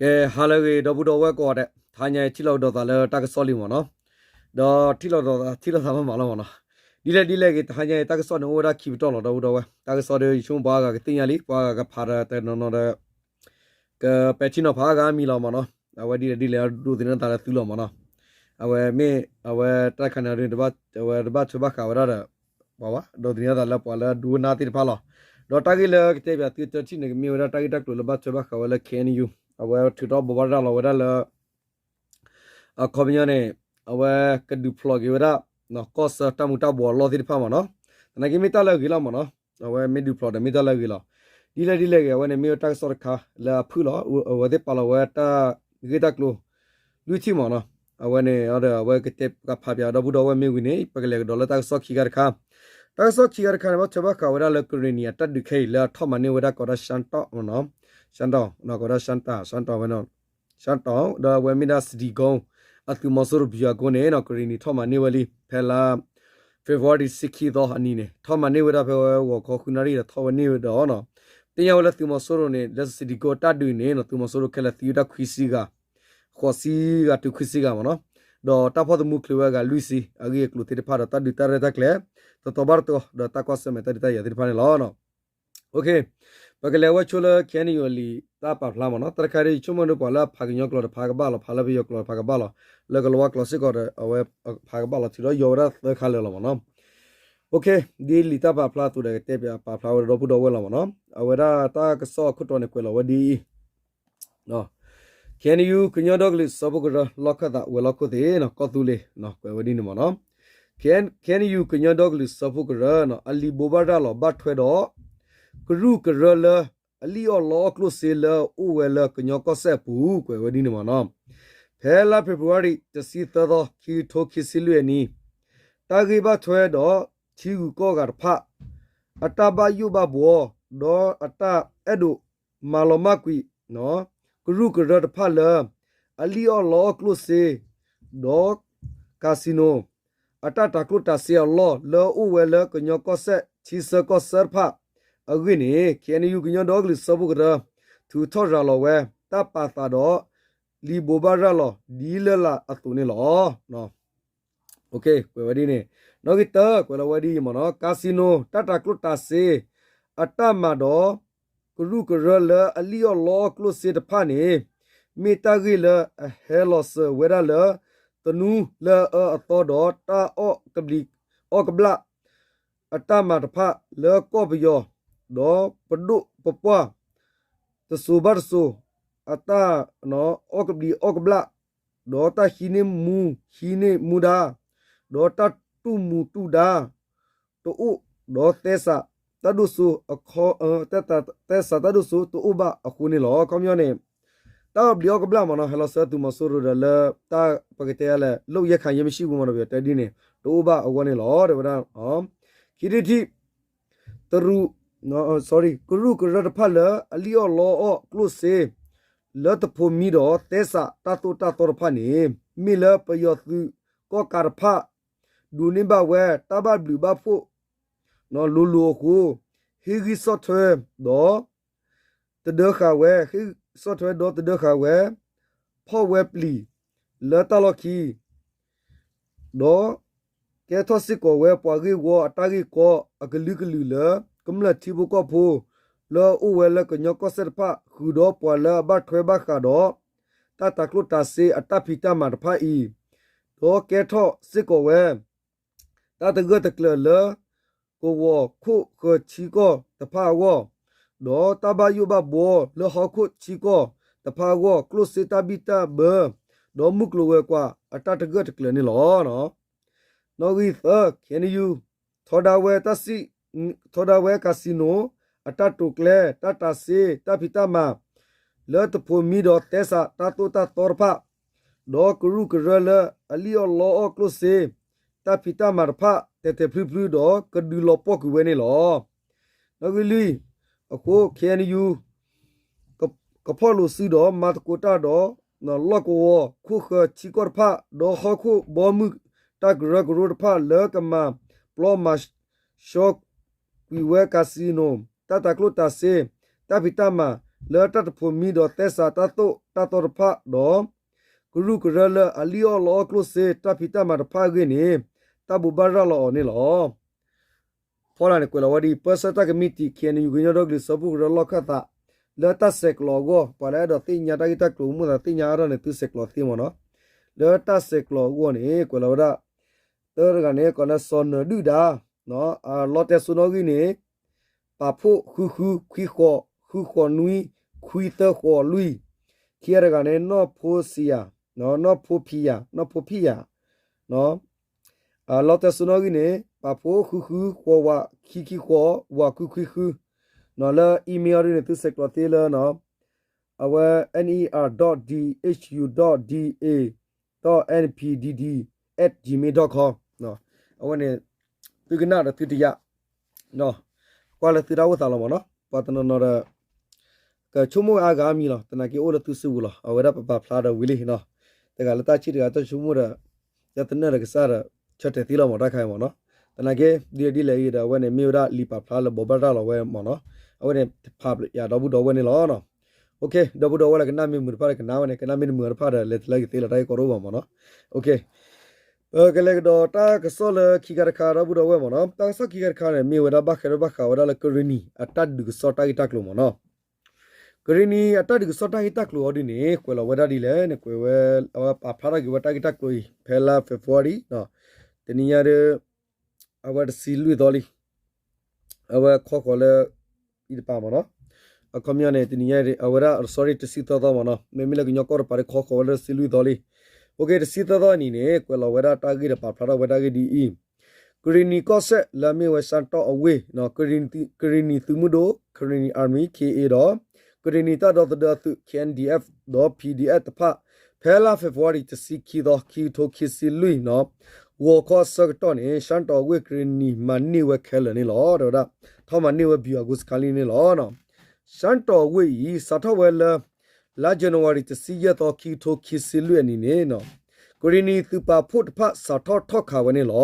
ကဲ ဟါလၢအဂ့ၤ ဒီပုၢ်ဒီဝဲၢ်ကိးဂၤဒဲး, တဟါညါအံၤထံၣ်လိာ်ကဒီးသးလၢတၢ်ကစီၣ်လံမ့ၢ်နီၤ, ဒီးထံၣ်လိာ်ကဒီးသး ထံၣ်လိာ်သးမးမးလီၤမ့ၢ်နီၤ, ဒ်လဲၣ်ဒ်လဲၣ်ဂ့ၤ တဟါညါအံၤတၢ်ကစီၣ်န့ၣ် အိၣ်ဝဲဒၣ်ခံပတီၢ်လီၤ ဒီပုၢ်ဒီဝဲၢ်, တၢ်ကစီၣ်ဒီး ယဆိကမိၣ်ပှၤအါဂၤကသ့ၣ်ညါလံ ပှၤအါဂၤကဖးဒီးတနီၤနီၤဒီး ကပဲာ်ထံနီၤဖးအါဂၤမံၤလီၤမ့ၢ်နီၤ, အဝဲဒ်လဲၣ်ဒ်လဲၣ်ဒိးသန့ၤသးလၢသုလီၤမ့ၢ်နီၤ, အဝဲမ့ၢ် အဝဲတၢ်ခါန့ၣ် အဝဲတဘၣ်ထွဲဘၣ်ဃးဝဲဒၣ်ဒီး ပှၤဝဲ ဒိးသန့ၤသးလၢပှၤလၢဒိကနၣ်သ့ၣ်တဖၣ်လီၤ, ဒီးတၢ်ဂ့ၢ်လၢကတဲပၠးသုတထံၣ်န့ၣ် ကမ့ၢ်ဝဲဒၣ်တၢ်ဂ့ၢ်တၢ်ကျိၤလၢဘၣ်ထွဲဘၣ်ဃးဝဲလၢ K N U အဝဲထုးထီၣ်ဘိးဘၣ်ရၤလီၤဝဲဒၣ်လၢ အခီပညီန့ၣ် အဝဲကဒုးဖျိးက့ၤဝဲဒၣ် ကီၢ်ဆၢတၢ်မူၤတၢ်ဘှီးအလီၢ်သ့ၣ်တဖၣ်မ့ၢ်နီၤ, သနာ်က့မ့ၢ်တၢ်လၢအဂ့ၤလီၤမ့ၢ်နီၤ, အဝဲမ့ၢ်ဒုးဖျိးဒီးမ့ၢ်တၢ်လၢအဂ့ၤလီၤ, ဒ်လဲၣ်ဒ်လဲၣ်ဂ့ၤ အဝဲန့ၣ်မ့ၢ်ဝဲတၢ်ကစီၣ်တခါလၢအဖုၣ်လီၤ, အဝဲသ့ၣ်ပာ်လီၤဝဲတၢ်ဂ့ၢ်တၢ်ကျိၤ လွံၢ်ထံၣ်မ့ၢ်နီၤ, အဝဲန့ၣ်ဒီး အဝဲကတဲကဖးပၠးဒီပုၢ်ဒီဝဲၢ်မ့ၢ်ဝံၤန့ၣ် ပကလဲၤကဒီးလၢတၢ်ကစီၣ်ခံခါတခါ, တၢ်ကစီၣ်ခံခါတခါန့ၣ် ဘၣ်ထွဲဘၣ်ဃးဝဲဒၣ်လၢကရ့ၣ်နံၤအတၢ်ဒုးခဲအံၤလၢအထီၣ်မၤန့ၢ်ဝဲဒၣ်ကိးဒၣ် ရှမ်းတောင် မ့ၢ်နီၤ, ရှမ်းတောင် ကိးဒၣ် ရှမ်းတောင် ရှမ်းတောင် ဝဲနီၤ ရှမ်းတောင် ဒီးအဝဲမ့ၢ်ဒၣ် စစ်တီကုန်း အသုးမီၤစိရိၤဗျူဟာကုန်းန့ၣ်နီၤ ကရ့ၣ်နံၤထီၣ်မၤန့ၢ်ဝဲလံ ဖဲလါ February တဆံခံသီအနံၤန့ၣ် ထီၣ်မၤန့ၢ်ဝဲဒၣ်ဖဲဝဲဂီၤခီဃုနၣ်ရံၣ်ဒီးထီၣ်ဝဲန့ၢ်ဝဲဒီးနီၤ, သ့ၣ်ညါဝဲလၢသုးမီၤစိရိၤန့ၣ် လၢ စစ်တီကုန်း တၢ်ဒုးန့ၣ်နီၤ သုးမီၤစိရိၤခဲလၢာ်သံဝဲဒၣ်ခွံဆံဂၤ ဃိးဆံဂၤတုၤခွံဆံဂၤမ့ၢ်နီၤ, ဒီးတၢ်ဖီၣ်သမူချုးဝဲအဂၤလွံၢ်ဆံ အဂ့ၢ်အကျိၤသ့ၣ်တဖၣ်ဒီးတၢ်ဒုးတၢ်ရဲၣ်တၢ်ကျဲၤ တတီၤဘၣ်တတီၤ ဒီးတၢ်ကွၢ်ဆၢၣ်မဲာ်တၢ်ဒုးတၢ်ယၤသ့ၣ်တဖၣ်န့ၣ်လီၤ. ပကလဲၤဝဲဆိလၢ K N U အလံာ်တၢ်ပာ်ဖျါမ့ၢ်နီၤ, တၢ်တခါဒ်ယဆိကမိၣ်ဒီးပှၤလၢအဖးကညီကျိာ်တဖၣ်ကဘၣ်လီၤ, ဖးလၢပယီၤကျိာ်တဖၣ်ကဘၣ်လီၤ, လၢကလၤဝါကျိာ်စ့ၢ်ကီးဒီး အဝဲဖးကဘၣ်လီၤ ထုးထီၣ်ယီၤဝဲဒၣ်သၢခါလၢာ်လီၤမ့ၢ်နီၤ. ဒ်လံာ်တၢ်ပာ်ဖျါအသိးဒီးကတဲပၠးပာ်ဖျါဝဲဒီးဒီပုၢ်ဒီဝဲၢ်လီၤမ့ၢ်နီၤ, အဝဲဒၣ်တၢ်ကစီၣ်အခိၣ်တီန့ၣ်ကွဲးလီၤဝဲဒ်အံၤ K N U ကညီဒီကလုာ်စၢဖှိၣ်ကရၢ လီၢ်ခၢၣ်သးဝဲၤလီၢ်ခိၣ်သ့ၣ်နီၤ ကီၢ်သူလ့ၤ ကွဲးဝဲဒ်န့ၣ်မ့ၢ်နီၤ, K N K N U ကညီဒီကလုာ်စၢဖှိၣ်ကရၢ အလံာ်ဘိးဘၣ်ရၤလီၤဘၣ်ထွဲဒီး ကရူၢ်ကရၢလၢ အလံၣ်အီၣ်လီအီၣ်ကျိၣ်စ့လၢအအိၣ်ဝဲလၢကညီကီၢ်စဲၣ်အပူၤ ကွဲးဝဲဒ်န့ၣ်မ့ၢ်နီၤ, ဖဲလါ February တဆံသၢသီ ခံကထိခံဆံလွံၢ်အနံၤ တၢ်ဂ့ၢ်ဘၣ်ထွဲဒီး ထံဂုၤကီၢ်ဂၤတဖၣ် အတၢ်ဘၣ်ယိၣ်ဘၣ်ဘှီ ဒီးအတၢ်အဲၣ်ဒိးမၤလီၤမၢ်ကွံာ် ကရူၢ်ကရၢတဖၣ်လၢ အလံၣ်အီၣ်လီအီၣ်ကျိၣ်စ့ ဒီး casino အတၢ်တၤကျိၣ်တၤစ့အလီၢ် လၢအအိၣ်ဝဲလၢကညီကီၢ်စဲၣ် ထံဆၢကီၢ်ဆၢတဖၣ်အဂ့ၢ်န့ၣ် K N U ကညီဒီကလုာ်စၢဖှိၣ်ကရၢ ထုးထီၣ်ရၤလီၤဝဲ တၢ်ပာ်သးဒီး လံာ်ဘိးဘၣ်ရၤလီၤ ဒ်လၢလာ်အသိးန့ၣ်လီၤ. ကွဲးဝဲဒ်န့ၣ်, နီၣ်ဂံၢ်တၢ ကွဲးလီၤဝဲဒ်အံၤမ့ၢ်နီၤ, casino တၢ်တၤကျိၣ်တၤစ့ အတၢ်မၤဒီး ကရူၢ်ကရၢလၢအလံၣ်အီၣ်လီအီၣ်ကျိၣ်စ့တဖၣ်န့ၣ် မ့ၢ်တၢ်ဂ့ၢ်လၢအဟဲလီၤစၢၤဝဲဒၣ်လၢ သနူလၢအအၢအသီဒီးတၢ်အီၣ်ကဘျံးအီၣ်ကဘျၣ် အတၢ်မၤတဖၣ်လၢကီၢ်ပယီၤ ဒီးပဒိၣ်ပပှၢ် တစိၤဘၣ်တစိၤ အတၢ်အီၣ်ကဘျံးအီၣ်ကဘျၣ် ဒီးတၢ်ဟံးန့ၢ်မူဟံးန့ၢ်မူဒါ ဒီးတၢ်တူၢ်မူတူၢ်ဒါ တအိၣ် ဒီးသဲစးတၢ်ဒိၣ်စိ သဲစးတၢ်ဒိၣ်စိတအိၣ်ဘၣ်အဃိန့ၣ်လီၤ. ခီပညီန့ၣ် တၢ်အီၣ်ကဘျံးအီၣ်ကဘျၣ်မ့ၢ်နီၤ ဟဲလီၤစၢၤသုးမီၤစိရိၤဒီးလၢ တၢ်ပကတဲလဲၣ် လုပ်ရခိုင်ရေမရှိဘူးမ့ၢ်နီၤ ပတဲဒ်န့ၣ် တအိၣ်ဘၣ်အဂီၢ်န့ၣ်လီၤ တဲဝဲဒၣ်. ခံထံၣ်တထံၣ် တရူး ကရူၢ်ကရၢတဖၣ်လၢအလံၣ်အီၣ်လီအီၣ်ကျိၣ်စ့ လၢတဖိးမံဒီးသဲစးတၢ်သိၣ်တၢ်သီတဖၣ်န့ၣ် မ့ၢ်လၢပယီၤသုးကီၣ်ကးတဖၣ် ဒိးန့ၢ်ဘၣ်ဝဲတၢ်ဘၣ်ဘျုးဘၣ်ဖှိၣ် လိၤလိၤအဃိ ဟ့ၣ်ဂံၢ်ဆီၣ်ထွဲဒီး တဒၢဃာ်ဝဲ ဟ့ၣ်ဂံၢ်ဆီၣ်ထွဲဒီးတဒၢဃာ်ဝဲ ဖီၣ်ဝဲပျံၤ လၢတၢ်လီၢ်ခံ ဒီးကဲထီၣ်စ့ၢ်ကီးဝဲပှၤဂ့ၢ်ဝီအတၢ်ဂ့ၢ်ကီအကလုာ်ကလုာ်လၢ ကမျၢၢ်ထံဖိကီၢ်ဖိ လၢအအိၣ်ဝဲလၢကညီကီၢ်စဲၣ်တဖၣ် ဃုာ်ဒီးပှၤလၢအဘၣ်ထွဲဘၣ်ဃးဒီး တၢ်တၤကျိၣ်တၤစ့အတၢ်ဖံးတၢ်မၤတဖၣ်အံၤ ဒီးကဲထီၣ်စ့ၢ်ကီးဝဲ တၢ်တဂၢၢ်တကျၢၤလၢ ကဝီၤခိၣ်ဃၢၤထံကီၢ်တဖၣ်အဂီၢ်, ဒီးတၢ်ဘၣ်ယိၣ်ဘၣ်ဘှီလၢဟီၣ်ခိၣ်ထံကီၢ်တဖၣ်အဂီၢ် ကျိၣ်စ့တၢ်ဘံၣ်တၢ်ဘၢ ဒီးမုၢ်ကျိၤဝဲၤကွာ်အတၢ်တဂၢၢ်တကျၢၤန့ၣ်လီၤ. နီၣ်ဂံၢ်သၢ ခ့ၣ်အဲၣ်ယူၣ် ထီဒါဝဲတၢ်စံၣ် ထီဒါဝဲ casino အတၢ်တိာ်ကျဲၤ တၢ်တၤစ့ တၢ်ဖံးတၢ်မၤ လၢတဖိးမံဒီးသဲစးတၢ်သိၣ်တၢ်သီတဖၣ်, ဒီးကရူၢ်ကရၢလၢအလံၣ်အီၣ်လီအီၣ်ကျိၣ်စ့ တၢ်ဖံးတၢ်မၤတဖၣ် တဲာ်တဲာ်ဖျုဖျုဒီးကဒုးလီၤပှီၢ်ကွံာ်ဝဲန့ၣ်လီၤ. နီၣ်ဂံၢ်လွံၢ် အဃိ ခ့ၣ်အဲၣ်ယူၣ် ကဖီၣ်လိာ်စုဒီးမၤသကိးတၢ်ဒီး လီၢ်ကဝီၤခိၣ်ဃၢၤထံကီၢ်တဖၣ် ဒီးဟီၣ်ခိၣ်ဘီမုၢ်တၢ်ကရၢကရိတဖၣ်လၢကမၤပျီမၤဆှီကွံာ်ဝဲ casino တၢ်တၤကျိၣ်တၤစ့ တၢ်ဖံးတၢ်မၤ လၢတၢ်တဖိးမံဒီးသဲစးတၢ်သိၣ်တၢ်သီတဖၣ်ဒီး ကရူၢ်ကရၢလၢအလံၣ်အီၣ်လီအီၣ်ကျိၣ်စ့ တၢ်ဖံးတၢ်မၤတဖၣ်အဂ့ၢ်န့ၣ် တၢ်ဘိးဘၣ်ရၤလီၤအီၤန့ၣ်လီၤ. ဖီလာ်န့ၣ်ကွဲးလီၤဝဲဒ်အံၤ ပၢဆှၢတၢ်ကမံးတံာ် ခ့ၣ်အဲၣ်ယူၣ် ကညီဒီကလုာ်စၢဖှိၣ်ကရၢလီၢ်ခၢၣ်သး လၢတၢ်ဆဲးကျိးအဂီၢ် ပှၤလၢအဲၣ်ဒိးသ့ၣ်ညါတၢ်ဂ့ၢ်တၢ်ကျိၤ မိၣ်သးသ့ၣ်ညါအါထီၣ်န့ၣ် သုဆဲးကျိးသ့မ့ၢ်နီၤ. လၢတၢ်ဆဲးကျိးအဂီၢ်န့ၣ် ကွဲးလီၤဝဲဒၣ် တၢတဂၤန့ၣ် ကိးလၢစီၤနၢၤဒုၣ်ဒါ လီတဲစိနီၣ်ဂံၢ်န့ၣ် ပာ်ဖှိၣ်ဃုဃု ခွံဃိး ဃုဃိးနွံ ခွံသၢဃိးလွံၢ်, ခံဂၤတဂၤန့ၣ် နီၢ်ဖိစံယၤ နီၢ်ဖိဖံယၤ နီၢ်ဖိဖံယၤ လီတဲစိနီၣ်ဂံၢ်န့ၣ် ပာ်ဖှိၣ်ဃုဃု ဃိးဝး ခံခံဃိး ဝးခွံခွံဃု, လၢ email ဒ်န့ၣ် သုဆဲးကျိးသ့လၢ အဝဲ nerdo.dhu.da.npdd@gmail.com အဝဲန့ၣ် သုကနၣ်ဒီးသုတယာ် ကွၢ်လၢသုတၢ်အိၣ်သးလီၤမ့ၢ်နီၤ. ပှၤတနီၤနီၤဒီး ကဆိကမိၣ်ဝဲအါဂၤအါမံၤလီၤ. သနာ်က့အိၣ်လၢသုစုပူၤလီၤ. အဝဲဒၣ်ပပာ်ဖျါဒီးဝံၤလံနီၤ. တဂၤလၢတၢ်ဆံးတဂၤတၢ်ဆိကမိၣ်ဒီး တသနၢၣ်ဒီးကစၢ်ဒီး ဆၢတဲာ်သ့လီၤမ့ၢ်တၢ်ခါအံၤမ့ၢ်နီၤ. သနာ်က့ ဒ်လဲၣ်ဒ်လဲၣ်အံၤဒီး အဝဲန့ၣ်မ့ၢ်ဝဲဒၣ်လံာ်ပာ်ဖျါလၢဘိးဘၣ်ရၤလီၤဝဲမ့ၢ်နီၤ. အဝဲန့ၣ်တဖၣ်ပျဲယၤဒီပုၢ်ဒီဝဲၢ်န့ၣ်လီၤ. ဒီပုၢ်ဒီဝဲၢ်လၢကနၣ်မ့ၢ်မုာ်တဖၣ်ဒီးကနၣ်ဝဲန့ၣ် ကနၣ်မ့ၢ်တမုာ်တဖၣ်ဒီး လဲၤတလၢကသ့လီၤတၢ်ဂ့ၢ်ကီတအိၣ်ဘၣ်မ့ၢ်နီၤ. ပကလဲၤကဒီးတၢ်ကစီၣ်လၢခံခါတခါ ဒီပုၢ်ဒီဝဲၢ်မ့ၢ်နီၤ. တၢ်ကစီၣ်ခံခါတခါန့ၣ် မ့ၢ်ဝဲဒၣ်ဘၣ်ဃဲဒီးဘၣ်ဃးဝဲဒၣ်လၢကရံၣ်နံၣ် အတၢ်ဒုးကစီၣ်တၢ်ဂ့ၢ်တၢ်ကျိၤမ့ၢ်နီၤ. ကရံၣ်နံၣ်အတၢ်ဒုးကစီၣ်တၢ်ဂ့ၢ်တၢ်ကျိၤအီၤဒ်န့ၣ် ကွဲးလီၤဝဲဒၣ်ဒ်လဲၣ်န့ၣ် ကွဲးဝဲ အဝဲပာ်ဖျါထီၣ်က့ၤဝဲတၢ်ဂ့ၢ်တၢ်ကျိၤအံၤ ဖဲလါ February တနံၤညါဒီး အဝဲတဆံလွံၢ်သီလံ အဝဲခီဃီၤလၢ အံၤတပၤမ့ၢ်နီၤ. အခီပညီန့ၣ် တနံၤညါအဝဲဒၣ် sorry တဆံသၢသီမ့ၢ်နီၤ. မ့မ့ၢ်လၢကညီကီၢ်တပၤဒီးခီဃီၤဝဲလၢတဆံလွံၢ်သီလံ. အိၣ်က့ၤ တဆံသၢသီအနံၤန့ၣ် ကွဲးလီၤဝဲဒၣ်တၢ်ဂ့ၢ်ဒီးပာ်ဖျါထီၣ်ဝဲဒၣ်ဂ့ၢ်ဒ်အံၤ, ကရံၣ်နံၣ်ကီၢ်စဲၣ်လၢအမ့ၢ်ဝဲ ရှမ်းတောင် အဝ့ၢ် ကရံၣ်နံၣ်သုးမုၢ်ဒိၣ် Karenni Army ခ့ၣ်အ့ဒီး ကရံၣ်နံၣ်တၢ်ဒီသဒၢအသုး K N D F ဒီး P D F တဖၣ် ဖဲလါ February တဆံခံသီ ခံကထိခံဆံလွံၢ်နီၤ ဂီၤခီအဆၢကတီၢ်န့ၣ် ရှမ်းတောင် အဝ့ၢ် ကရံၣ်နံၣ်မၤန့ၢ်ဝဲခဲလၢာ်န့ၣ်လီၤ. ဒီးဝဲဒၣ် ထီၣ်မၤန့ၢ်ဝဲ ဗျူဟာကုန်းစခန်း လံန့ၣ်လီၤ. ရှမ်းတောင် အဝ့ၢ်အံၤ စးထီၣ်ဝဲလၢ လါ January တဆံယဲၢ်သီ ခံကထိခံဆံလွံၢ်အနံၤန့ၣ် ကရံၣ်နံၣ်သုးပာ်ဖှိၣ်တဖၣ်စးထီၣ်ထီၣ်ခးဝဲန့ၣ်လီၤ.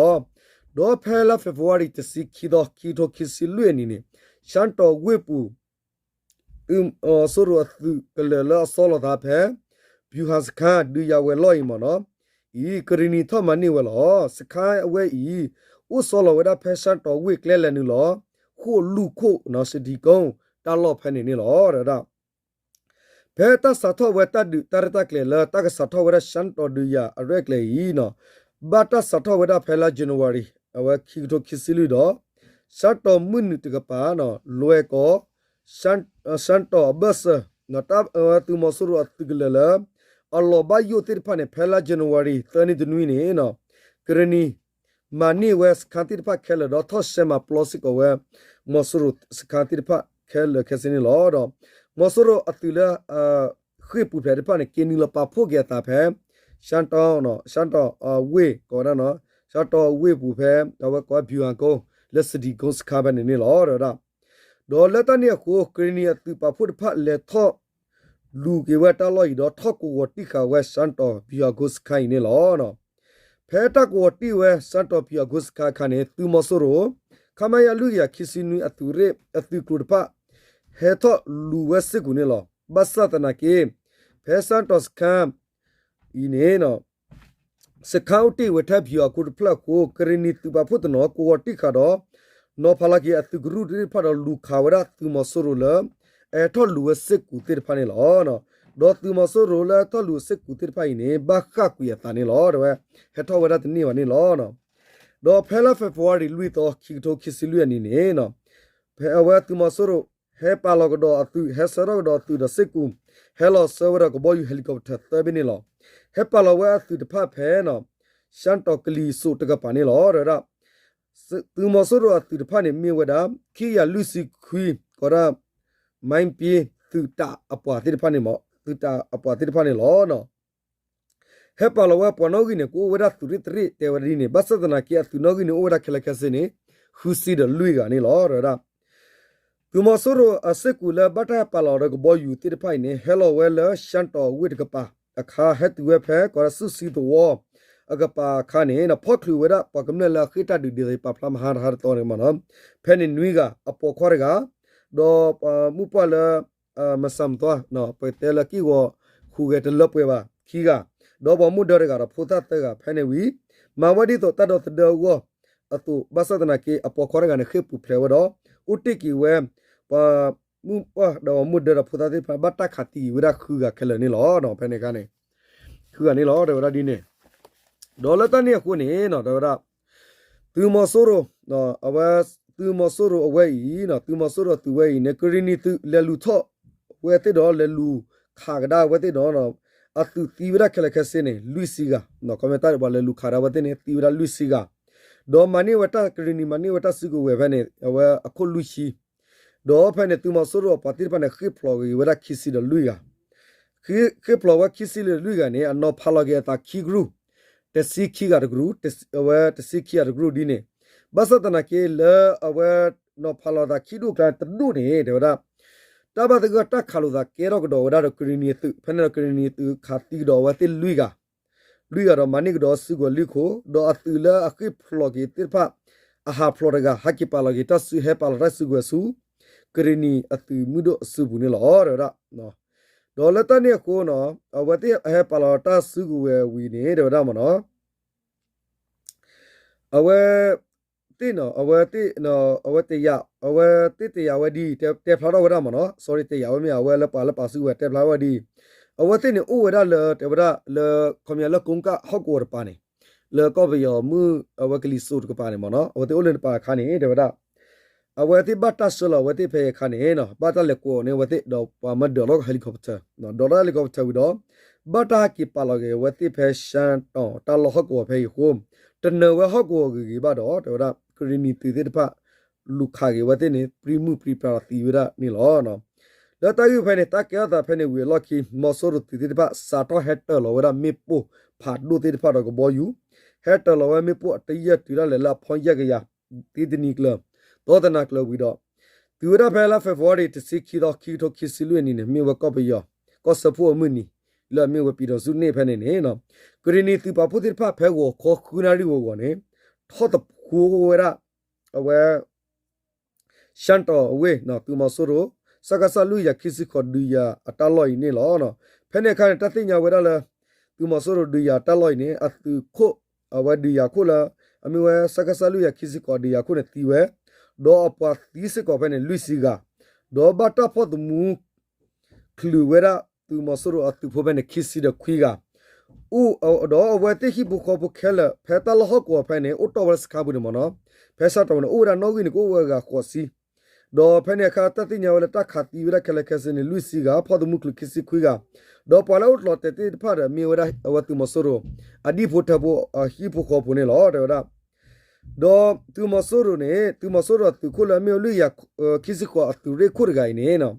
ဒီးဖဲလါ February တဆံခံသီ ခံကထိခံဆံလွံၢ်အနံၤန့ၣ် ရှမ်းတောင် အဝ့ၢ်ပူၤ သုးမီၤစိရိၤအသုးကလၢၤလၢအဆီလီၤသးဖဲ ဗျူဟာစခန်း ဒုးယၤဝဲၤလီၢ်အံၤမ့ၢ်နီၤ အံၤ ကရံၣ်နံၣ်ထီၣ်မၤန့ၢ်ဝဲလီၤ. စခန်း အဝဲအံၤ အိၣ်ဆီလီၤဝဲဒၣ်ဖဲ ရှမ်းတောင် အဝ့ၢ်ကျဲလဲၤနုာ်လီၤ ဃိၣ်လူၢ်ခိၣ်နီၤ စစ်တီကုန်း တၢ်လီၢ်ဖဲန့ၣ်န့ၣ်လီၤ. ဒီးဝဲဒၣ် ဖဲတၢ်စးထီၣ်ဝဲတၢ်ဒုးတၢ်ရဲၣ်တၢ်ကျဲၤလၢတၢ်ကစးထီၣ်ဝဲဒၣ် ရှမ်းတောင် ဒုးယၤအရဲၣ်ကျဲၤအံၤနီၤ ဘၣ်တၢ်စးထီၣ်ဝဲဒၣ်ဖဲလါ January အဝဲခံကထိခံဆံလွံၢ်ဒီး ရှမ်းတောင် မုၢ်နုာ်တကပၤနီၤ လွဲၢ်ကီၢ် ရှမ်း ရှမ်းတောင် အဘၢၣ်စၢၤ တၢ်အဝဲသုးမီၤစိရိၤအသုးကလၢၤလၢ အလီၤဘၣ်ယိၣ်သ့ၣ်တဖၣ်န့ၣ် ဖဲလါ January သၢနံၤတနွံန့ၣ်နီၤ ကရံၣ်နံၣ် မၤန့ၢ်ဝဲစခန်းသ့ၣ်တဖၣ်ခဲလၢာ်ဒီး ထီၣ်ရှဲမၤပျီစ့ၢ်ကီးဝဲ မီၤစိရိၤစခန်းသ့ၣ်တဖၣ်ခဲလၢာ်ခဲဆ့န့ၣ်လီၤ. ဒီး မီၤစိရိၤအသုးလၢ ဃ့ၢ်ပူၤဖျဲးသ့ၣ်တဖၣ်န့ၣ် က့ၤနုာ်လီၤပာ်ဖှိၣ်က့ၤအသးဖဲ ရှမ်းတောင်နီၤ ရှမ်းတောင် အဝ့ၢ် ကိးဝဲဒၣ်နီၤ ရှမ်းတောင် အဝ့ၢ်ပူၤဖဲ အဝဲကိးဝဲ ဗျူဟာကုန်း လၢ စစ်တီကုန်း စခန်း ဖဲန့ၣ်န့ၣ်လီၤ. ဒီးဝဲဒၣ် ဒီးလၢတၢ်န့ၣ်အဃိ ကရံၣ်နံၣ်အသုးပာ်ဖှိၣ်တဖၣ်လဲၤထီၣ်လူၤက့ၤဝဲတၢ်လီၢ်အံၤဒီး ထီၣ်ကဝီၤတံၢ်ဃာ်ဝဲ ရှမ်းတောင် ဗျူဟာကုန်း စခန်း အံၤန့ၣ်လီၤ. ဖဲတၢ်ကဝီၤတံၢ်ဝဲ ရှမ်းတောင် ဗျူဟာကုန်း စခန်း အခါန့ၣ် သုးမီၤစိရိၤ ခမရ လွံၢ်ကယၤခံဆံနွံ အသုးရ့ၣ်အသုးကျိၤတဖၣ် ဟဲထီၣ်လူၤဝဲစ့ၢ်ကီးန့ၣ်လီၤ. ဘၣ်ဆၣ်သနာ်က့ ဖဲ ရှမ်းတောင် စခန်း အံၤန့ၣ် စခန်း အိၣ်တ့ၢ်ဝဲထဲ ဗျူဟာကုန်း တဖျၢၣ်အဃိ ကရံၣ်နံၣ်သုးပာ်ဖှိၣ်တနီၤ ကဝီၤတံၢ်ဃာ်ဒီး နီၤဖးလီၤက့ၤအသုးကရူၢ်သ့ၣ်တဖၣ်ဒီးလူၤခးဝဲဒၣ်သုးမီၤစိရိၤလၢ အဟဲထီၣ်လူၤဝဲစ့ၢ်ကီးသ့ၣ်တဖၣ်န့ၣ်လီၤ. ဒီးသုးမီၤစိရိၤလၢအဟဲထီၣ်လူၤဝဲစ့ၢ်ကီးသ့ၣ်တဖၣ်အံၤန့ၣ် ဘၣ်ဃၣ်ကွံာ်အသးန့ၣ်လီၤ. ဒီးဝဲ ဟဲထီၣ်ဝဲဒၣ်တန့ၢ်ဘၣ်န့ၣ်လီၤ. ဒီးဖဲလါ February လွံၢ်သီ ခံကထိခံဆံလွံၢ်အနံၤန့ၣ် ဖဲအဝဲသုးမီၤစိရိၤ ဟဲပာ်လီၤကဒီးအသုး ဟဲဆှၢထီၣ်ကဒီးအသုးဒီးစ့ၢ်ကီး ဟဲလီၤဆှၢဝဲဒီးကဘီယူၤ helicopter သၢဘ့ၣ်န့ၣ်လီၤ. ဟဲပာ်လီၤဝဲအသုးတဖၣ်ဖဲ ရှမ်းတောင် ကလံၤစိး တကပၤန့ၣ်လီၤ. ဒီးဝဲဒၣ် သုးမီၤစိရိၤအသုးတဖၣ်န့ၣ် မ့ၢ်ဝဲဒၣ် ခံကယၤလွံၢ်ဆံခွံ ကိးဒၣ် မိုင်းပစ် သုးတးအပှၤသ့ၣ်တဖၣ်န့ၣ်မ့ၢ် သုးတးအပှၤသ့ၣ်တဖၣ်န့ၣ်လီၤ. ဟဲပာ်လီၤဝဲအပှၤနီၣ်ဂံၢ်န့ၣ် ကအိၣ်ဝဲဒၣ်သုးရ့ၣ်တရ့ၣ် တဲဝဲဒ်န့ၣ် ဘၣ်ဆၣ်သနာ်က့အသုးနီၣ်ဂံၢ်န့ၣ် အိၣ်ဝဲဒၣ်ခဲလၢာ်ခဲဆ့န့ၣ် ဃုဆံဒီးလွံၢ်ဂၤန့ၣ်လီၤ. ဒီးဝဲဒၣ် သုးမီၤစိရိၤအစ့ၢ်ကီးလၢဘၣ်တၢ်ဟဲပာ်လီၤဒီးကဘီယူၤသ့ၣ်တဖၣ်အံၤန့ၣ် ဟဲလီၤဝဲလၢ ရှမ်းတောင် အဝ့ၢ်တကပၤအခါ ဟဲတုၤဝဲဖဲ ကိးဒၣ်စုၣ်စံသဝီ အကပၤအခါန့ၣ် ဖီၣ်ချုးဝဲဒၣ်ပှၤကမျၢၢ်လၢအဃ့ၢ်တၢ်ဒုးဒ်သိးပာ်ဖျါမဟါတဟါတသီန့ၣ်မ့ၢ်နီၤ ဖဲန့ၣ်နွံဂၤ အပိာ်ခွါတဂၤ ဒီးမုၢ်ပှၢ်လၢ မဆါမသွါ ပတဲလၢကံၢ်ဂီၤဟူးဂဲၤတလၢပှဲၤဘၣ် ခံဂၤ, ဒီးပှၤမူဒါတဂၤဒီးဖိသၣ်သၢဂၤ ဖဲန့ၣ်ဝံၤ မၤဝဲဒ်သိးတၢ်ဒီသဒၢအဂီၢ်အသိး ဘၣ်ဆၣ်သနာ်က့ အပိာ်ခွါတဂၤန့ၣ် ဃ့ၢ်ပူၤဖျဲးဝဲဒီး အိၣ်တ့ၢ်က့ၤဝဲ ပှၤမုၣ်ပှၢ်ဒီးမူဒါဒီးဖိသၣ်သ့ၣ်တဖၣ် ဘၣ်တၢ်ခးသံဝဲဒၣ်ဃုဂၤခဲလၢာ်န့ၣ်လီၤ. ဖဲန့ၣ်အခါန့ၣ် ဃုဂၤန့ၣ်လီၤ တဲဝဲဒၣ်ဒ်န့ၣ်, ဒီးလၢတၢ်န့ၣ်အဃိန့ၣ် တဲဝဲဒၣ် သုးမီၤစိရိၤ အဝဲ သုးမီၤစိရိၤအဝဲအံၤ သုးမီၤစိရိၤသုးဝဲအံၤန့ၣ် ကရံၣ်နံၤသုးလဲၤလူၤထီၣ်ဝဲသ့ၣ်ဒီး လဲၤလူၤခးကဒါဝဲသ့ၣ်ဒီး အသုးသံဝဲဒၣ်ခဲလၢာ်ခဲဆ့န့ၣ် လွံၢ်ဆံဂၤ, ခီမ့ၢ်တၢ်ပှၤလဲၤလူၤခးဒၣ်ဝဲသ့ၣ်န့ၣ် သံဝဲဒၣ်လွံၢ်ဆံဂၤ, ဒီးမၤန့ၢ်ဝဲတၢ် ကရံၣ်နံၤမၤန့ၢ်ဝဲတၢ်စုကဝဲၤဖဲန့ၣ် အဝဲအခိၣ်လွံၢ်ဆံ ဒီးဖဲန့ၣ် သုးမီၤစိရိၤအပှၤသ့ၣ်တဖၣ်န့ၣ် ဃ့ၢ်ဖျိးက့ၤဝဲဒၣ်ခံဆံဒီးလွံၢ်ဂၤ, ဃ့ၢ်ဖျိးဝဲခံဆံဒီးလွံၢ်ဂၤန့ၣ် အနီၤဖးလီၤက့ၤအသးခံကရူၢ်, တဆံခံဂၤတကရူၢ်, အဝဲတဆံခံဂၤတကရူၢ်ဒ်န့ၣ်, ဘၣ်ဆၣ်သနာ်က့လၢအဝဲနီၤဖးလီၤအသးခံဒူၣ်အကျါတဒူၣ်န့ၣ် တဲဝဲဒၣ် တၢ်ဘၣ်သဂၢၢ်တၢ်ခးလိာ်သးကဲထီၣ်ကဒီးဝဲဒၣ်ဒီးကရံၣ်နံၤအသုး, ဖဲန့ၣ်ဒီးကရံၣ်နံၤအသုးခးသံကဒီးအဝဲသ့ၣ်လွံၢ်ဂၤ လွံၢ်ဂၤဒီးမၤန့ၢ်ကဒီးစုကဝဲၤလွံၢ်ခိၣ်, ဒီးအသုးလၢအဃ့ၢ်ဖျိးက့ၤသ့ၣ်တဖၣ် အဟးဖျိးတဂၤ ဟဲက့ၤပာ်လီၤက့ၤတၢ်စု ဟဲပာ်လီၤတၢ်စုကဝဲၤဆူ ကရံၣ်နံၤအသုးမုၢ်ဒိၣ်အစုပူၤန့ၣ်လီၤ တဲဝဲဒၣ်. ဒီးလၢတၢ်န့ၣ်အဃိနီၤ အဝဲသ့ၣ်ဟဲပာ်လီၤတၢ်စုကဝဲၤဝံၤန့ၣ် တဲဝဲဒၣ်မ့ၢ်နီၤ အဝဲသ့ၣ်နီၤ အဝဲသ့ၣ် အဝဲတယာ် အဝဲသ့ၣ်တယာ်ဝဲဒ် တဲဖျါထီၣ်ဝဲဒၣ်မ့ၢ်နီၤ sorry တယာ်ဝဲမ့ၢ် အဝဲလၢပှၤလၢပာ်စုကဝဲၤတဲဖျါဝဲဒ် အဝဲသ့ၣ်န့ၣ်အိၣ်ဝဲဒၣ်လၢ တဲဝဲဒၣ်လၢ ခီပညီလၢကိကၣ်ဟီၣ်ကဝီၤတပၤန့ၣ် လၢကီၢ်ပယီၤမုၢ်အဝဲကလံၤစိးတကပၤန့ၣ်မ့ၢ်နီၤ အဝဲသ့ၣ်အိၣ်လၢနပၤအခါန့ၣ် တဲဝဲဒၣ် အဝဲသ့ၣ်ဘၣ်တၢ်ဆှၢလီၤအဝဲသ့ၣ်ဖဲအံၤအခါန့ၣ်နီၤ ဘၣ်တၢ်လဲၤကွဲးအီၤန့ၣ်အဝဲသ့ၣ် ဒီးပှၤမၢဒၢးထီၣ် helicopter ဒီးထီၣ် helicopter ဝံၤဒီး ဘၣ်တၢ်ဟဲက့ၤပာ်လီၤက့ၤအဝဲသ့ၣ်ဖဲ ရှမ်းတောင် တၢ်လီၢ်ဟီၣ်ကဝီၤဖဲအံၤအဃိ တနၢၤဝဲဟီၣ်ကဝီၤဂ့ၤဂ့ၤဘၣ်ဒီး တဲဝဲဒၣ် ကရံၣ်နံၤသုးသ့ၣ်တဖၣ် လူၤခးက့ၤအဝဲသ့ၣ်န့ၣ် ပြံမုၢ်ပြံပြါဒီးသံဝဲဒၣ်န့ၣ်လီၤ. လၢတၢ်ဂ့ၢ်ဖဲန့ၣ် တၢ်ကဲထီၣ်သးဖဲန့ၣ်ဝံၤအလီၢ်ခံ မီၤစိရိၤသုးသ့ၣ်တဖၣ် စးထီၣ်ဟဲတၢၤလီၤဝဲဒၣ်မ့ၣ်ပိၢ်ဖးဒိၣ်သ့ၣ်တဖၣ်ဒီးကဘီယူၤ ဟဲတၢၤလီၤဝဲမ့ၣ်ပိၢ်အတယၢၢ်တုၤဒၣ်လဲာ်လၢအဖီယဲၢ်ကယၤ သံတနံၤကျၢၤ သီတနၤကျၢၤဝံၤဒီး တုၤဝဲဒၣ်ဖဲလါ February တဆံခံသီ ခံကထိခံဆံလွံၢ်နံၣ်န့ၣ် မ့ၢ်ဝဲကီၢ်ပယီၤ ကီၢ်စၢဖှိၣ်အမုၢ်နံၤ လၢအမ့ၢ်ဝဲပံၤဒီစူၣ်န့ၣ်ဖဲန့ၣ်န့ၣ် ကရံၣ်နံၤသုးပာ်ဖှိၣ်သ့ၣ်တဖၣ်ဖဲဂီၤခီဃုနၣ်ရံၣ်ဂီၤဂီၤန့ၣ် ထီၣ်သဖှိဝဲဒၣ် အဝဲ ရှမ်းတောင် အဝ့ၢ် သုးမီၤစိရိၤ စကစ လွံၢ်ကယၤခံဆံဃိး ဒုးယၤအတၢ်လီၢ်အံၤန့ၣ်လီၤ. ဖဲန့ၣ်အခါန့ၣ် တၢ်သ့ၣ်ညါဝဲဒၣ်လၢ သုးမီၤစိရိၤဒုးယၤတၢ်လီၢ်အံၤန့ၣ် အသုးခိၣ် အဝဲဒုးယၤခိၣ်လၢ အမ့ၢ်ဝဲ စကစ လွံၢ်ကယၤခံဆံဃိးဒုးယၤခိၣ်န့ၣ်သံဝဲ ဒီးအပှၤသံစ့ၢ်ကီးဖဲန့ၣ် လွံၢ်ဆံဂၤ ဒီးဘၣ်တၢ်ဖီၣ်သမူ ချုးဝဲဒၣ်သုးမီၤစိရိၤအသုးဖိဖဲန့ၣ် ခံဆံဒီးခွံဂၤ အိၣ်ဒီးအဝဲသ့ၣ်ဟံၣ်ဖိဃီဖိခဲလၢာ် ဖဲတၢ်လီၢ်ဟီၣ်ကဝီၤဖဲန့ၣ် အိၣ်တီၢ်ဝဲလၢစခါပူၤန့ၣ်မ့ၢ်နီၤ ဖဲစးထီၣ်ဝဲန့ၣ် အိၣ်ဝဲဒၣ်နီၣ်ဂံၢ်န့ၣ် ကအိၣ်ဝဲဂၤဃိးဆံ ဒီးဖဲန့ၣ်အခါ တၢ်သ့ၣ်ညါဝဲလၢတၢ်ခးသံဝဲဒၣ်ခဲလၢာ်ခဲဆ့န့ၣ် လွံၢ်ဆံဂၤ ဖီၣ်သမူချုးခံဆံခွံဂၤ ဒီးပှၤလၢအိၣ်ကျီၤတဲာ်သ့ၣ်တဖၣ်ဒီး မ့ၢ်ဝဲဒၣ်အဝဲသုးမီၤစိရိၤ အဒံၣ်ဖိထၢဖိ အဟံၣ်ဖိဃီဖိန့ၣ်လီၤ တဲဝဲဒၣ် ဒီးသုးမီၤစိရိၤန့ၣ် သုးမီၤစိရိၤအသုးခိၣ်လၢအမ့ၢ်ဝဲလွံၢ်ကယၤခံဆံဃိးအသုးရ့ၣ်ခိၣ်တဂၤအံၤန့ၣ်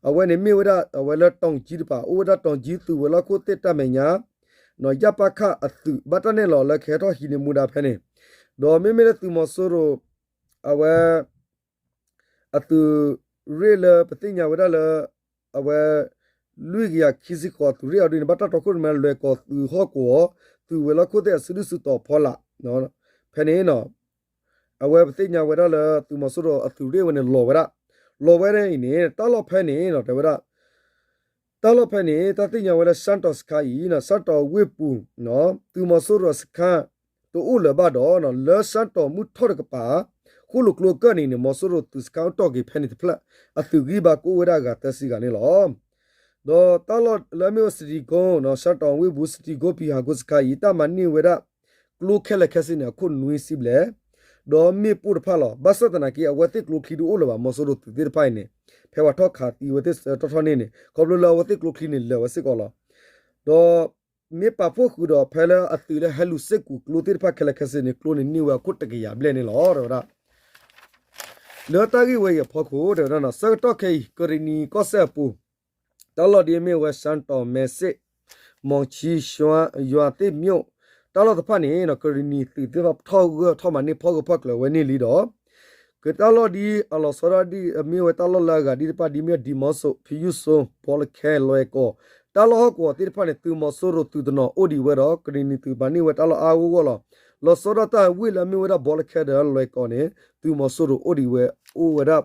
အဝဲန့ၣ်မ့ၢ်ဝဲဒၣ်အဝဲလၢတီၤကၠံတပၤ အိၣ်ဝဲဒၣ်တီၤကၠံသုးဝဲၤလီၢ်ခိၣ်သ့ၣ်တၢ်မဲာ်ညါ ယၣ်ပၣ်ခၣ်အသုး ဘၣ်တၢ်နဲၣ်လီၤလၢကဟဲထီၣ်ဟံးန့ၢ်မူဒါဖဲန့ၣ် ဒီးမ့မ့ၢ်လၢသုးမီၤစိရိၤ အဝဲ အသုးရ့ၣ်လၢပသ့ၣ်ညါဝဲဒၣ်လၢ အဝဲ လွံၢ်ကယၤခံဆံဃိးသုးရ့ၣ်အီၤဒ်န့ၣ် ဘၣ်တၢ်တီခိၣ်ရိၣ်မဲလွဲၤကီၤသုးဟီၣ်ကဝီၤ သုးဝဲၤလီၢ်ခိၣ်သ့ၣ်အစုဒုၣ်စုတီၤဖီလာ် ဖဲန့ၣ် အဝဲပသ့ၣ်ညါဝဲဒၣ်လၢသုးမီၤစိရိၤအသုးရ့ၣ်ဝဲန့ၣ်လီၤဝဲဒၣ် လီၤဝဲဒၣ်အံၤန့ၣ် တၢ်လီၢ်ဖဲန့ၣ် တဲဝဲဒၣ် တၢ်လီၢ်ဖဲန့ၣ် တၢ်သ့ၣ်ညါဝဲလၢ ရှမ်းတောင် စခါအံၤ ရှမ်းတောင် ဝ့ၢ်ပူၤ သုးမီၤစိရိၤစခါ တအိၣ်လၢၤဘၣ်ဒီး လၢ ရှမ်းတောင် မုၢ်ထီၣ်တကပၤ ဃိၣ်လိာ်ကျိအကၢၢ်န့ၣ်န့ၣ် မီၤစိရိၤသုးစခါအိၣ်တီၢ်က့ၤဖဲန့ၣ်တဖျၢၣ် အသုးဂံၢ်ဘါကအိၣ်ဝဲဒၣ်အဂၤသၢဆံဂၤန့ၣ်လီၤ. ဒီးတၢ်လီၢ်လၢအမ့ၢ်ဝဲ စတံကိ ရှမ်းတောင် ဝ့ၢ်ပူၤ စတံကိ ပံၤဟးကိစခါအံၤ တၢ်မၤန့ၢ်ဝဲဒၣ် ကျိခဲလၢာ်ခဲဆ့န့ၣ် အခိၣ်နွံဆံဘျဲၣ် ဒီးမ့ၣ်ပိၢ်တဖၣ်လီၤ. ဘၣ်ဆၣ်သနာ်က့ အဝဲသ့ၣ်ကျိချံတအိၣ်လၢၤဘၣ် မီၤစိရိၤသုးသ့ၣ်တဖၣ်အံၤန့ၣ် ဖဲပှၤထီၣ်ခးသံဝဲသ့ၣ်တီၢ်ထီၣ်န့ၣ်န့ၣ် ခီဖျိလၢအဝဲသ့ၣ်ကျိချံန့ၣ်လၢာ်ဝဲစ့ၢ်ကီးလီၤ. ဒီးမ့ၢ်ပာ်ဖှိၣ်ဃုာ်ဒီးဖဲလၢအသုးလၢဟဲလူၤစ့ၢ်ကီးကျိသ့ၣ်တဖၣ်ခဲလၢာ်ခဲဆ့န့ၣ် ကျိန့ၣ်န့ၢ်ဝဲအခိၣ်တကယၤဘျဲၣ်န့ၣ်လီၤ တဲဝဲဒၣ် လၢတၢ်ဂ့ၢ်ဝဲအံၤအဖီခိၣ် တဲဝဲဒၣ် ဆၢကတီၢ်ခဲအံၤ ကရံၣ်နံၤကီၢ်စဲၣ်အပူၤ တၢ်လီၢ်ဒ်အမ့ၢ်ဝဲ ရှမ်းတောင် မဲစ့ၣ် မီၤခၠံ ယွၤသ့ၣ်မျိၣ် တၢ်လီၢ်တဖၣ်န့ၣ် ကရံၣ်နံၤသုးသ့ၣ်တဖၣ်ထီၣ်ဂၢၢ်ထီၣ်မၤန့ၢ်ဖီၣ်ဂၢၢ်ဖီၣ်ကျၢၤဝဲန့ၣ်လံဒီး ကတၢ်လီၢ်ဒ်အလီၤဆီဒၣ်ဒ်အမ့ၢ်ဝဲတၢ်လီၢ်လၢအဂၤဒ်တဖၣ် ဒ်မ့ၢ် ဒံမီစိး ဖံယူၣ်စိ ဘီလခဲ လွဲၢ်ကီၢ် တၢ်လီၢ်ဟီၣ်ကဝီၤသ့ၣ်တဖၣ်န့ၣ် သုးမီၤစိရိၤသုးတနီၤအိၣ်ဒံးဝဲဒီး ကရံၣ်နံၤသုးမၤန့ၢ်ဝဲတၢ်လီၢ်အါအါဂီၢ်ဂီၢ်လီၤ. လီၤဆီဒၣ်တၢ်ဝ့ၢ်လၢအမ့ၢ်ဝဲဒၣ် ဘီလခဲဒီးလွဲၢ်ကီၢ်န့ၣ် သုးမီၤစိရိၤအိၣ်ဒံးဝဲ အိၣ်ဝဲဒၣ်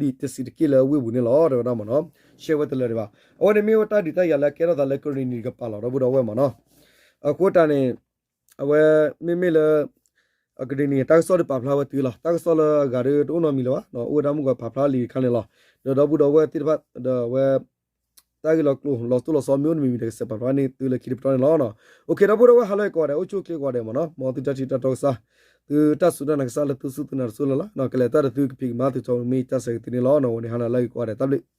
ဒံၣ်တဆံးတက့ၢ်လၢအဝ့ၢ်ပူၤန့ၣ်လီၤ တဲဝဲဒၣ်မ့ၢ်နီၤ. ရှဲဝဲတလၢာ်ဒံးဘၣ်. အဝဲန့ၣ်မ့ၢ်ဝဲတၢ်ဒုးတၢ်ယၤလၢအကဲထီၣ်သးလၢကရ့ၣ်နံၤတကပၤလီၤ ဒီပုၢ်ဒီဝဲၢ်မ့ၢ်နီၤ. အဃိတၢ်န့ၣ် အဝဲမ့မ့ၢ်လၢ အကရ့ၣ်နံၤ တၢ်ကစီၣ်ဒုးပာ်ဖျါဝဲတုၤလီၤ. တၢ်ကစီၣ်လၢအဂၤဒီးတအိၣ်နီတမံၤလၢၤဘၣ်, အိၣ်ဝဲဒၣ်မုၢ်ဂီၤပာ်ဖျါလံာ်တခါန့ၣ်လီၤ. ဒီးဒီပုၢ်ဒီဝဲၢ်သ့ၣ်တဖၣ်ဒီးအဝဲ တၢ်ဂ့ၢ်လီၤကျိၤ လီၤစိၤလီၤစီမ့ၢ်အိၣ်တမံၤမံၤဒီး ကစးပာ်ဖျါန့ၢ်သုလၢခံတပတီၢ်န့ၣ်လီၤ. အိၣ်ခ့ ဒီပုၢ်ဒီဝဲၢ် ဟါလၢအဂ့ၤကိးဂၤဒဲး အိၣ်ဆူၣ်အိၣ်ချ့ကိးဂၤဒဲးမ့ၢ်နီၤ. မ်သုတၢ်ထံၣ်တၢ်တီကစၢ် သုတၢ်စူၢ်တၢ်နာ်ကစၢ်လၢသုစူၢ်သုနာ်တစိၢ်လၢ်လၢ် ကလဲၤတၢ်ဒီးသုကဖံးကမၤသုထီမ့ၢ်တၢ်ဆၢကတၢၢ်န့ၣ်လီၤ. အဝဲန့ၣ်ဟါလၢအဂ့ၤကိးဂၤဒဲး တၢ်ဘျုး